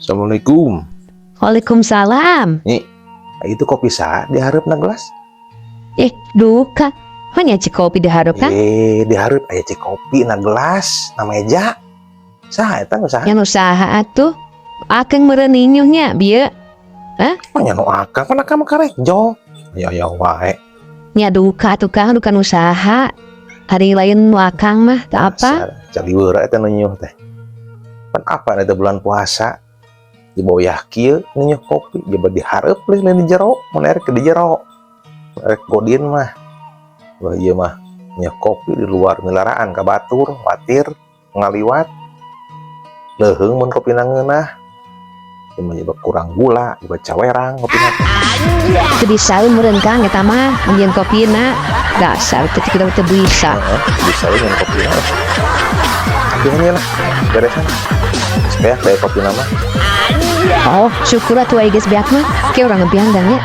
Assalamualaikum. Waalaikumsalam. Nih, itu kopi saha di hareupna gelas? Eh, duka. Mana cik kopi di hareup kan? Eh, di hareup aya cik kopi na gelas, na meja. Saha eta, nu saha? Yang usaha atuh. Akang meureun ninyuhnya, bieu. Manya nu akang, pan akang mah karek jol. Ya ya wae. Nya duka tuh, Kang, duka usaha. Hari lain nu akang mah, tak apa. Caliweur eta nu nyuh teh. Pan apa eta bulan puasa? Di boyah kieu ninyuh kopi, jaba di hareup lain di jero, mun erek di jero. Mun erek godin mah. Wah, ieu mah nyuh kopi di luar, milaraan ka batur, watir, ngaliwat. Leuheung mun kopi ngeunah. Ieu mah jaba kurang gula, jaba cawerang kopina teh. Teu bisa meureun, Kang, eta mah nyieun kopina. Dasar teu kita teu bisa. Heeh, bisa we nyieun kopina. Akhirnya lah, beresan. Supaya kayak kopi nama. Oh, syukur atuh aya geus beak mah. Ke urang ngebiang nya.